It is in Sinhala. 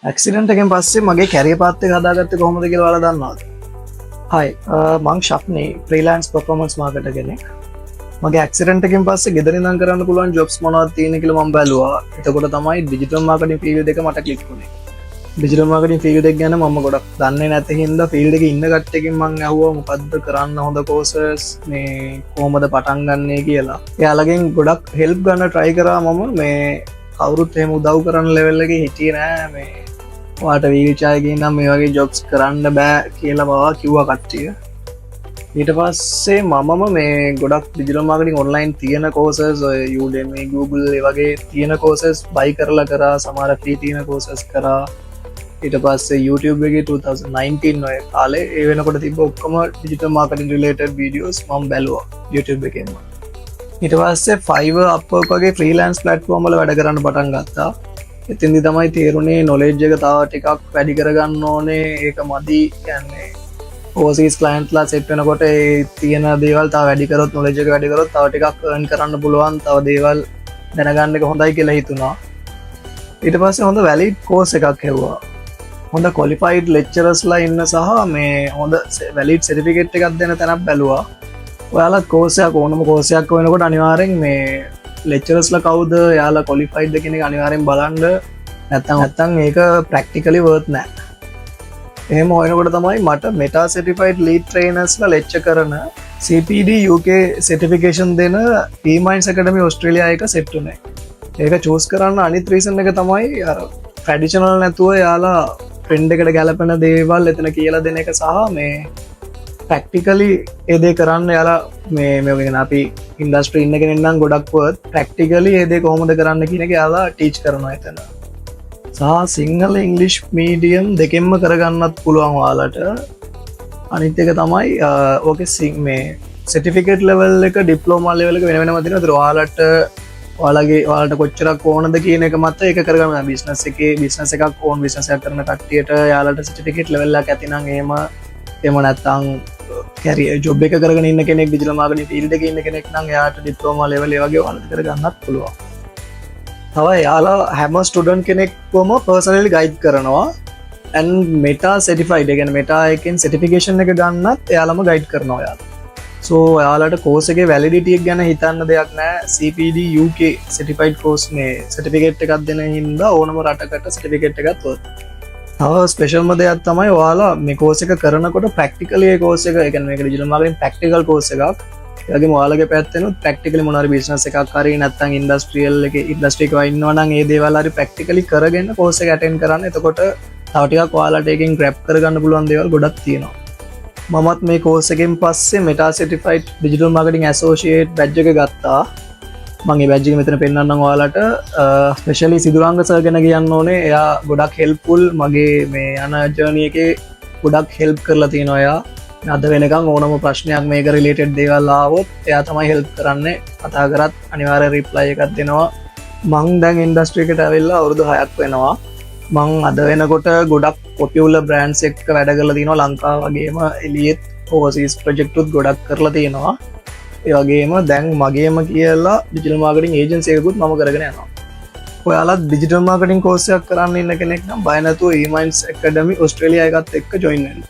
ඇක්සිඩන්ට් එකෙන් පස්සේ මගේ කැරියර් පාත් එක හදාගත්තේ කොහොමද කියලා ඔයාලා දන්නවද? හයි, මං ශප්නි, ෆ්‍රීලාන්ස් පර්ෆෝමන්ස් මාකටර් කෙනෙක්. මගේ ඇක්සිඩන්ට් එකෙන් පස්සේ ගෙදර ඉඳන් කරන්න පුළුවන් ජොබ්ස් මොනවද තියෙන්නේ කියලා මං බැලුවා. එතකොට තමයි ඩිජිටල් මාකටිං ෆීල්ඩ් එක මට ක්ලික් වුණේ. ඩිජිටල් මාකටිං ෆීල්ඩ් එක ගැන මම ගොඩක් දන්නේ නැති හින්දා ෆීල්ඩ් එකේ ඉන්න කට්ටියකින් මං ඇහුවා මොකද්ද කරන්න හොඳ කෝසස්, මේ කොහොමද පටන් ගන්නෙ කියලා. එයාලගෙන් ගොඩක් හෙල්ප් ගන්න try කරා මම. මේ කවුරුත් එහෙම උදව් කරන ලෙවල් එකේ හිටියේ නෑ. මේ ඔයාට වීල් චෙයාර් එකේ ඉඳන් මේ වගේ ජොබ්ස් කරන්න බෑ කියලා පවා කිව්වා කට්ටිය. ඊට පස්සේ මමම මේ ගොඩක් ඩිජිටල් මාකටිං ඔන්ලයින් තියෙන කෝසස්, ඔය Udemy, Google ඒ වගේ තියෙන කෝසස් බයි කරලා කරා, සමහර ෆ්‍රී තියෙන කෝසස් කරා. ඊට පස්සේ YouTube එකේ 2019 ඔය කාලේ ඒ වෙනකොට තිබ්බ ඔක්කොම ඩිජිටල් මාකටිං රිලේටඩ් වීඩියෝස් මම බැලුවා YouTube එකෙන්ම. ඊට පස්සේ Fiverr, Upwork වගේ ෆ්‍රීලාන්ස් ප්ලැට්ෆෝම් වල වැඩ කරන්න පටන් ගත්තා. එතෙන්දි තමයි තේරුණේ නොලෙජ් එක තව ටිකක් වැඩි කරගන්න ඕනේ, ඒක මදි. කියන්නේ ඕවර්සීස් ක්ලයන්ට්ලා සෙට් වෙනකොට ඒ තියෙන දේවල් තව වැඩි කරොත්, නොලෙජ් එක වැඩි කරොත් තව ටිකක් අර්න් කරන්න පුළුවන්, තව දේවල් දැනගන්න එක හොඳයි කියලා හිතුණා. ඊට පස්සේ හොඳ වැලිඩ් කෝස් එකක් හෙව්වා. හොඳ ක්වොලිෆයිඩ් ලෙක්චරස්ලා ඉන්න සහ මේ හොඳ වැලිඩ් සර්ටිෆිකේට් එකක් දෙන තැනක් බැලුවා. ඔයාලත් කෝස් එකක්, ඕනම කෝස් එකක් හොයනකොට අනිවාර්යෙන් මේ ලෙක්චරස්ලා කවුද, එයාලා ක්වොලිෆයිඩ්ද කියන එක අනිවාර්යෙන් බලන්න. නැත්තම් ඒක ප්‍රැක්ටිකලි වර්ත් නෑ. එහෙම හොයනකොට තමයි මට මෙටා සර්ටිෆයිඩ් ලීඩ් ට්‍රේනර්ස්ලා ලෙක්චර් කරන, CPD UK certification දෙන ඊමයින්ස් ඇකඩමි ඔස්ට්‍රේලියා එක සෙට් වුණේ. ඒක චූස් කරන්න අනිත් රීසන් එක තමයි අර ට්‍රැඩිෂනල් නැතුව එයාලා ට්‍රෙන්ඩ් එකට ගැලපෙන දේවල් එතන කියලා දෙන එක සහ මේ ප්‍රැක්ටිකලි ඒ දේ කරන්න එයාලා මේ මේ ගැන අපි ඉන්ඩස්ට්‍රි ඉන්න කෙනෙක් නම් ගොඩක් වර්ත් ප්‍රැක්ටිකලි ඒ දේ කොහොමද කරන්න කියන එක එයාලා ටීච් කරනවා එතන. සහ සිංහල ඉංග්ලිෂ් මීඩියම් දෙකෙන්ම කරගන්නත් පුළුවන් ඔයාලට. අනිත් එක තමයි ඕකේ මේ සර්ටිෆිකේට් ලෙවල් එක, ඩිප්ලෝමා ලෙවල් එක වෙන වෙනම තියෙනවා. ඒතර ඔයාලට ඔයාලගේ ඔයාලට කොච්චරක් ඕනද කියන එක මත ඒක කරගන්න. බිස්නස් එකේ බිස්නස් එකක් ඕන් බිස්නස් එකක් කරන කට්ටියට එයාලට සර්ටිෆිකේට් ලෙවල් එකක් ඇති නම් එහෙම, එහෙම නැත්නම් කැරියර් ජොබ් එක කරගෙන ඉන්න කෙනෙක්, ඩිජිටල් මාකටිං ෆීල්ඩ් එකේ ඉන්න කෙනෙක් නම් එයාට ඩිප්ලෝමා ලෙවල් ඒ වගේ ඔයාලට කරගන්නත් පුළුවන්. තව එයාලා හැම ස්ටුඩන්ට් කෙනෙක්වම පර්සනලි ගයිඩ් කරනවා ඇන්ඩ් මෙටා සර්ටිෆයිඩ්, ඒ කියන්නේ මෙටා එකෙන් සර්ටිෆිකේෂන් එක ගන්නත් එයාලම ගයිඩ් කරනවා ඔයාලා. සෝ ඔයාලට කෝස් එකේ වැලිඩිටි එක ගැන හිතන්න දෙයක් නෑ. CPD UK certified course මේ සර්ටිෆිකේට් එකක් දෙන හින්දා ඕනම රටකට සර්ටිෆිකේට් එකක් වර්ත්. තව ස්පෙෂල්ම දෙයක් තමයි ඔයාලා මේ කෝස් එක කරනකොට ප්‍රැක්ටිකලි ඒ කෝස් එක, ඒ කියන්නේ මේක ඩිජිටල් මාකටිං ප්‍රැක්ටිකල් කෝස් එකක්. ඒ වගේම ඔයාලගේ පැත්තෙනුත් ප්‍රැක්ටිකලි මොන හරි බිස්නස් එකක් හරි නැත්නම් ඉන්ඩස්ට්‍රියල් එකේ ඉන්ඩස්ට්‍රි එකේ ඉන්නවා නම් ඒ දේවල් හරි ප්‍රැක්ටිකලි කරගෙන කෝස් එක ඇටෙන්ඩ් කරන්න. එතකොට තව ටිකක් ඔයාලට ඒකෙන් ග්‍රැබ් කරගන්න පුළුවන් දේවල් ගොඩක් තියෙනවා. මමත් මේ කෝස් එකෙන් පස්සේ Meta certified digital marketing associate badge එක ගත්තා. මං ඒ බැජ් එක මෙතන පෙන්වන්නම් ඔයාලට. ස්පෙෂලි සිදුරංග සර් ගැන කියන්න ඕනේ. එයා ගොඩක් හෙල්ප්ෆුල්. මගේ මේ යන ජර්නි එකේ ගොඩක් හෙල්ප් කරලා තියෙනවා එයා. අද වෙනකන් ඕනම ප්‍රශ්නයක් මේක රිලේටඩ් දේවල් ආවොත් එයා තමයි හෙල්ප් කරන්නේ. කතා කරත් අනිවාර්ය රිප්ලයි එකක් දෙනවා. මං දැන් ඉන්ඩස්ට්‍රි එකට ඇවිල්ලා අවුරුදු 6ක් වෙනවා. මං අද වෙනකොට ගොඩක් පොපියුලර් බ්‍රෑන්ඩ්ස් එක්ක වැඩ කරලා තිනවා. ලංකාව වගේම එළියෙත් ඕවර්සීස් ප්‍රොජෙක්ට් උත් ගොඩක් කරලා තියෙනවා. ඒ වගේම දැන් මගේම කියලා ඩිජිටල් මාකටිං ඒජන්සි එකකුත් මම කරගෙන යනවා. ඔයාලත් ඩිජිටල් මාකටිං කෝස් එකක් කරන්න ඉන්න කෙනෙක් නම් බය නැතුව ඊමයින්ස් ඇකඩමි ඔස්ට්‍රේලියා එකත් එක්ක ජොයින් වෙන්න.